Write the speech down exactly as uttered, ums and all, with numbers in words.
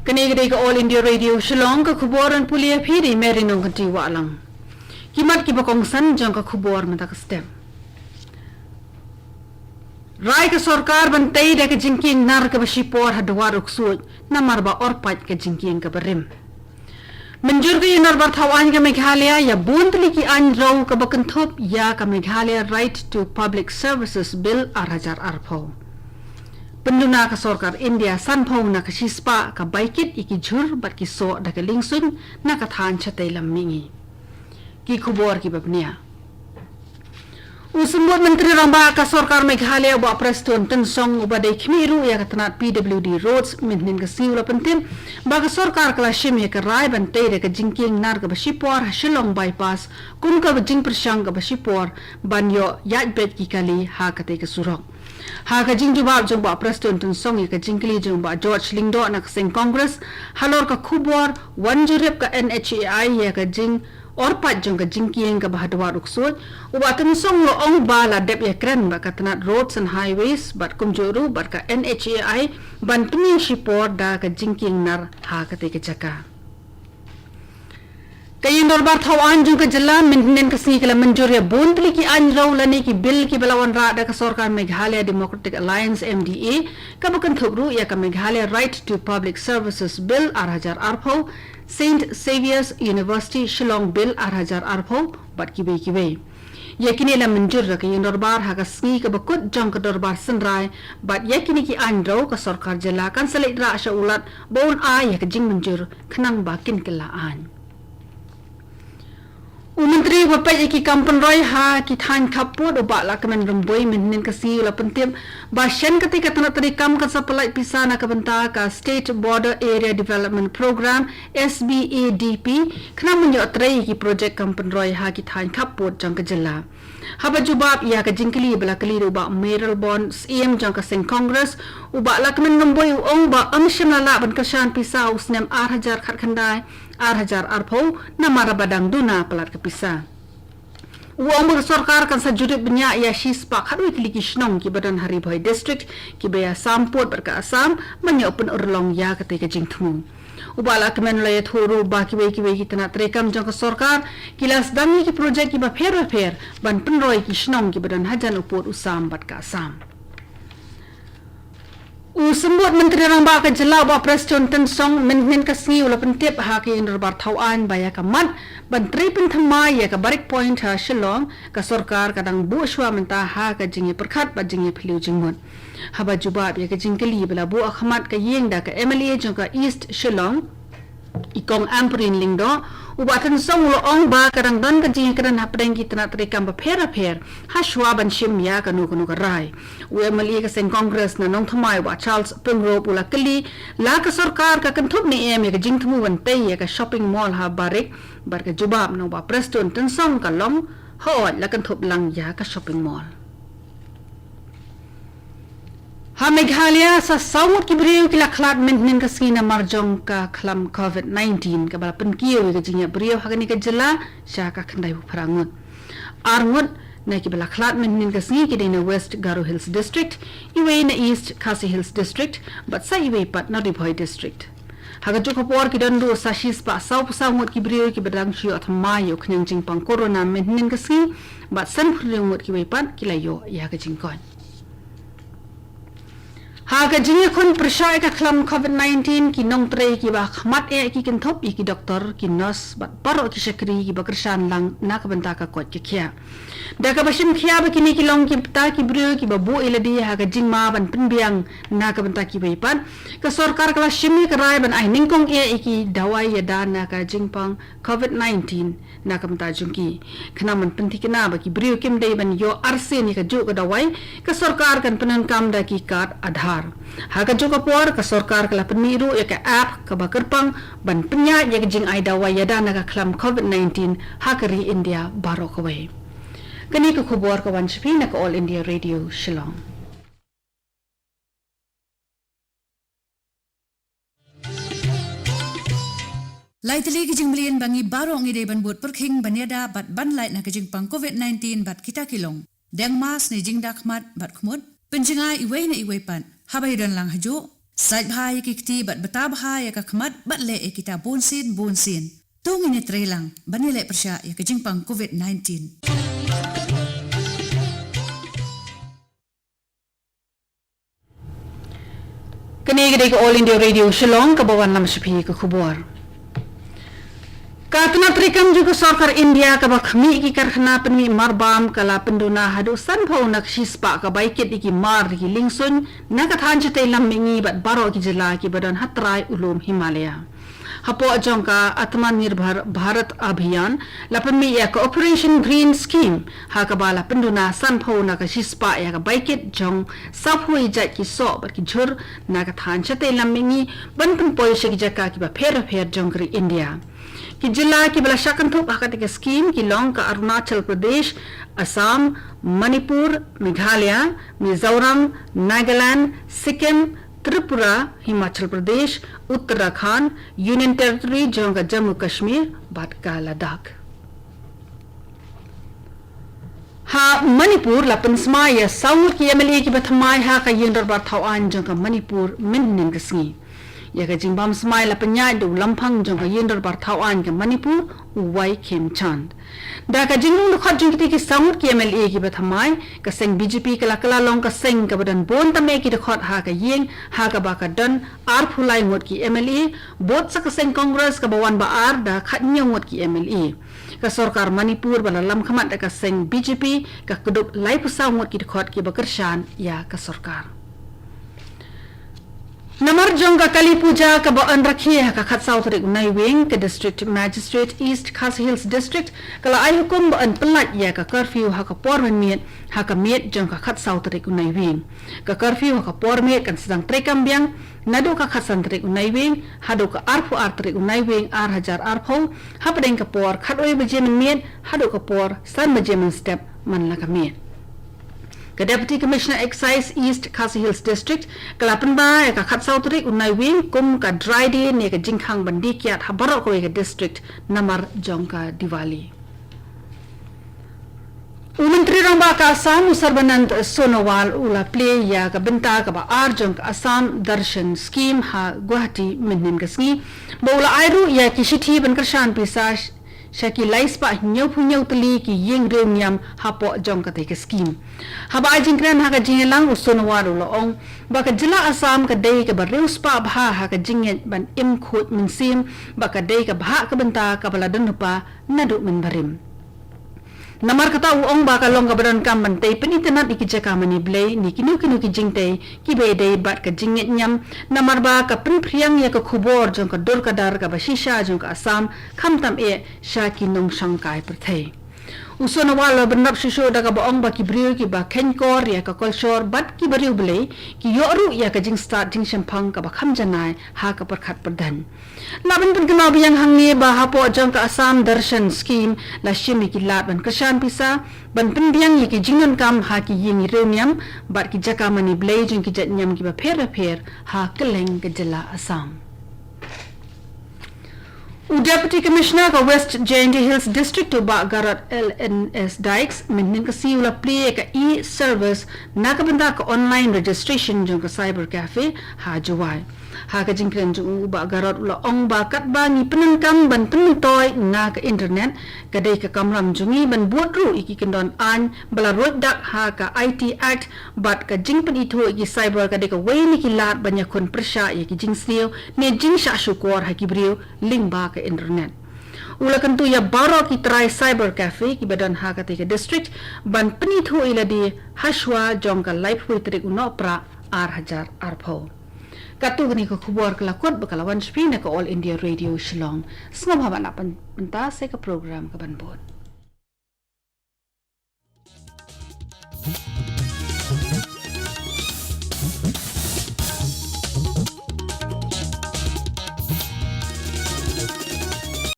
Kane ka dei ka All India Radio Shillong, ka khubor ban pule ïa phi da i Mary Nongkynrih Wahlang. Ki mat kiba kongsan jong ka khubor mynta ka step. Rai ka sorkar ban tei da ka jingkieng nar kaba shipor ha Dwar U Ksuid, namar ba orpait ka jingkieng kaba rim. Mynjur ka Ïing Dorbar Thaw Aiñ ka Meghalaya ïa bun tylli ki aiñ rew kaba kynthup ïa ka Meghalaya Right to Public Services Bill ar hajar arphew. Pynduna ka sorkar India sanphew na ka shispah ka bai kit ïa ki jhur bad ki soh da ka liengsuiñ na ka thaiñ shatei lam mihngi. Ki khubor kiba bniah. U Symbud Myntri Rangbah ka sorkar Meghalaya, Bah Prestone Tynsong, uba dei khmih ruh ïa ka tnat P W D Roads, mynhynnin ka sngi u la pyntip ba ka sorkar ka la shim ïa ka rai ban tei da ka jingkieng nar kaba shipor ha Shillong Bypass, kum ka jingpyrshang kaba shipor ban ïoh ïaid beit ki kali ha katei ka surok. Ha ka jingjubab jong Bah Prestone Tynsong ïa ka jingkylli jong Bah George Lyngdoh na ka seng Congress halor ka khubor wan jurip ka N H A I ïa ka jing orpait jong ka jingkieng kaba ha Dwar U Ksuid, u Bah Tynsong u la ong ba la dep ïakren bad ka tnat Roads and Highways bad kumjuh ruh bad ka N H A I ban pynïeng shipor da ka jingkieng nar ha katei ka jaka. Ka Ïing Dorbar Thaw Aiñ jong ka jylla mynhynnin ka sngi ka la mynjur ïa bun tylli ki aiñ rew lane ki bill kiba la wanrah da ka sorkar Meghalaya Democratic Alliance, M D A, kaba kynthup ruh ïa ka Meghalaya Right to Public Services Bill ar hajar arphew, Saint Xavier's University Shillong Bill ar hajar arphew bad kiwei kiwei. Ïa kine la mynjur da ka Ïing Dorbar ha ka sngi kaba kut jong ka Dorbar Synrai, bad ïa kine ki aiñ rew ka sorkar jylla kan sa leit rah sha u Lat ba un ai ïa ka jingmynjur khnang ba kin kylla aiñ. U Myntri uba peit ïa ki kam pynroi ha ki thaiñ khappud, u Bah Lahkmen Rymbui, mynhynnin ka sngi u la pyntip ba shen katei ka tnat treikam kan sa pyllait pisa na ka bynta ka State Border Area Development Programme, S B A D P, khnang ban ïoh trei ïa ki projek kam pynroi ha ki thaiñ khappud jong ka jylla. Haba jubab ïa ka jingkylli ba la kylli da u Bah Mayralborn Syiem jong ka seng Congress, u Bah Lahkmen Rymbui u ong ba ym shym la lah ban kyrshan pisa ha u snem ar hajar khatkhyndai ar hajar arphew namar ba dang duna palat ka pisa. U ong ba ka sorkar kan sa jurip bniah ïa shispah khatwei tylli ki shnong kiba don ha Ri Bhoi District kiba ïasam pud bad ka Assam ban ïoh pynurlong ïa katei ka jingthmu. U Bah Lahkmen u la ïathuh ruh ba kiwei kiwei ki tnat treikam jong ka sorkar ki la sdang ïa ki projek kiba pher bapher ban pynroi ki shnong kiba don hajan u pud u sam bad ka Assam. U Symbud Myntri Rangbah ka jylla, u Bah Prestone Tynsong, mynhynnin ka sngi u la pyntip ha ka Ïing Dorbar Thaw Aiñ ba ïa ka mat ban trei pynthymmai ïa ka Barrick Point ha Shillong, ka sorkar ka dang buh shuwa mynta ha ka jingïapyrkhat bad jingïaphylliew jingmut. Haba jubab ïa ka jingkylli ba la buh ha khmat ka ïing da ka M L A jong ka East Shillong, i Kong Ampareen Lyngdoh, u Bah Tynsong u la ong ba ka dang don ka jingïakren hapdeng ki tnat treikam bapher bapher ha shuwa ban shim ïa kano kano ka rai. U M L A ka seng Congress na Nongthymmai, u Bah Charles Pyngrope, u la kylli la ka sorkar ka kynthup ne em ïa ka jingthmu ban tei ïa ka shopping mall ha Barrick, bad ka jubab na u Bah Prestone Tynsong ka long, hooid, la kynthup lang ïa ka shopping mall. Ha Meghalaya, sa saw ngut ki briew ki la khlad mynhynnin ka sngi namar jong ka khlam covid nineteen kaba la pynkiew ïa ka jingïap briew ha kane ka jylla sha ka khyndai phew phra ngut. Ar ngut na kiba la khlad mynhynnin ka sngi ki dei na West Garo Hills District, iwei na East Khasi Hills District, bad sa iwei pat na Ri Bhoi District. Ha kajuh ka por ki don ruh sa shispah saw phew saw ngut ki briew kiba dang shu ïoh thymmai ïa u khñiang jingpang corona mynhynnin ka sngi, bad san phew hynriew ngut kiwei pat ki la ïoh ïa ka jingkoit. Ha ka jingïakhun pyrshah ïa ka khlam covid nineteen, ki nongtrei kiba ha khmat eh ki kynthup ïa ki doktor, ki nurse bad baroh ki shakri kiba kyrshan lang na ka bynta ka koit ka khiah. Da kaba shim khia ba kine ki long kita ki briew kiba buh ïa lade ha ka jingma ban pynbiang na ka bynta kiwei pat, ka sorkar ka la shim ïa ka rai ban ai nyngkong eh ïa ki dawai ïada na ka jingpang covid nineteen na ka bynta jong ki. Khnang ban pynthikna ba ki briew kim dei ban ïoh arsien ïa kajuh ka dawai, ka sorkar kan pyndonkam da ki card Aadhaar. Ha kajuh ka por, ka sorkar ka la pynmih ruh ïa ka app kaba kyrpang ban pynïaid ïa ka jingai dawai ïada na ka khlam covid nineteen ha ka ri India baroh kawei. Kane ka khubor ka wan sha phi na ka All India Radio Shillong. Lai tylli ki jingmlien ba ngi baroh ngi dei ban bud pyrkhing ban ïada bad ban lait na ka jingpang covid nineteen bad kita ki long: deng mask ne jingda khmat bad khmut, pynjngai iwei na iwei pat, haba ïadon lang hajuh, Sait bha ïa ki kti bad bata bha ïa ka khmat bad leh ïa kita bunsien bunsien. To ngin ïatreilang ban ïaleh pyrshah ïa ka jingpang covid nineteen. Kane ka dei ka All India Radio Shillong kaba wanlam sha phi ka khubor. Ka tnat treikam jong ka sorkar India kaba khmih ïa ki karkhana pynmih marbam ka la pynduna haduh sanphew na ka shispah ka bai kit ïa ki mar da ki liengsuiñ na ka thaiñ shatei lam mihngi bad baroh ki jylla kiba don ha trai u lum Himalaya. Hapoh jong ka Atmanirbhar Bharat Abhiyan la pynmih ïa ka Operation Green Scheme ha kaba la pynduna sanphew na ka shispah ïa ka bai kit jong saphew jait ki soh bad ki jhur na ka thaiñ shatei lam mihngi ban pynpoi sha ki jaka kiba pher bapher jong ka ri India. Ki jylla kiba la shah kynthup ha kata ka skhim ki long ka Arunachal Pradesh, Assam, Manipur, Meghalaya, Mizoram, Nagaland, Sikkim, Tripura, Himachal Pradesh, Uttarakhand, Union Territory jong ka Jammu Kashmir bad ka Ladakh. Ha Manipur la pynsmai ïa saw ngut ki M L A kiba thymmai ha ka ïing dorbar thaw aiñ jong ka Manipur mynhynnin ka sngi. Ïa ka jingbam smai la pynïaid da u lamphang jong ka ïing dorbar thaw aiñ ka Manipur, u Y Khemchand. Da ka jingrung dkhot jong kita ki saw ngut ki M L A kiba thymmai, ka seng B J P ka la kylla long ka seng kaba don bun tam eh ki dkhot ha ka ïing, ha kaba ka don arphew lai ngut ki M L A, bud sa ka seng Congress kaba wan ba ar da khathynñiew ngut ki M L A. Ka sorkar Manipur ba la lam khmat da ka seng B J P ka kdup laiphew saw ngut ki dkhot kiba kyrshan ïa ka sorkar. Namar jong ka Kali Puja kaba yn rakhe ha ka khatsaw tarik u Naiwieng, ka District Magistrate East Khasi Hills District ka la ai hukum ba yn pyllait ïa ka curfew ha ka por mynmiet ha ka miet jong ka khatsaw tarik u Naiwieng. Ka curfew ha ka por miet kan sdang treikam biang naduh ka khatsan tarik u Naiwieng haduh ka arphew ar tarik u Naiwieng ar hajar arphew, hapdeng ka por khatwei baje mynmiet haduh ka por san baje mynstep man la ka miet. Ka Deputy Commissioner Excise East Khasi Hills District ka la pynbna ïa ka khatsaw tarik u Naiwieng kum ka Dry Day ne ka jingkhang ban die kiad ha baroh kawei ka district namar jong ka Diwali. U Myntri Rangbah ka Assam u Sarbanand Sonowal u la plie ïa ka bynta kaba ar jong ka Assam Darshan Scheme ha Guwahati mynhynnin ka sngi, ba u la ai ruh ïa ki shithi ban kyrshan pisa sha ki laispah hynñiewphew hynñiew tylli ki ïing riewniam hapoh jong katei ka skhim. Haba ai jingkren ha ka jingïalang u Sonowal u la ong ba ka jylla Assam ka dei kaba riewspah bha ha ka jingngeit ban im khuid mynsiem, ba ka dei ka bhah ka bynta kaba la don lypa naduh mynbarim. Namar kata u ong ba ka long kaba donkam ban tei pynitynnad ïa ki jaka mane Blei ne kino kino ki jingtei kiba ïadei bad ka jingngeit niam, namar ba ka pynphriang ïa ka khubor jong ka dur ka dar kaba shisha jong ka Assam khamtam eh sha ki nongshong kai pyrthei. U Sonowal u la bynrap shuh shuh da kaba ong ba ki briew kiba kheiñkor ïa ka kolshor bad kiba riewblei ki ïoh ruh ïa ka jingstad jingshemphang kaba kham janai ha ka pyrkhat pyrdain. La ban pynkynmaw biang hangne ba hapoh jong ka Assam Darshan Scheme la shim ïa ki lad ban kyrshan pisa ban pynbiang ïa ki jingdonkam ha ki ïing riewniam bad ki jaka mane Blei jong ki jait niam kiba pher bapher ha kylleng ka jylla Assam. U Deputy Commissioner ka West Jaintia Hills District u Bah Garod L N S Dykes mynhynnin ka sngi u la plie ïa ka e-service na ka bynta ka online registration jong ka cyber cafe ha Jowai. Ha ka jingkren jong u, u Bah Garod u la ong ba katba ngi pyndonkam ban pynmyntoi na ka internet, ka dei ka kamram jong ngi ban bud ruh ïa ki kyndon aiñ ba la ruid dak ha ka I T Act, bad ka jingpynithuh ïa ki cyber ka dei kawei na ki lad ban ïakhun pyrshah ïa ki jingsniew ne jingshah shukor ha ki briew lyngba ka internet. U la kyntu ïa baroh ki trai cyber cafe kiba don ha katei ka district ban pynithuh ïa lade hashwa jong ka laiphew tarik u Nohprah ar hajar arphew. Katto katne ka khubor ka la kut bad ka la wan sha phi na ka All India Radio Shillong. Sngap ha ba na pyn-, pynta sa ka program kaban bud.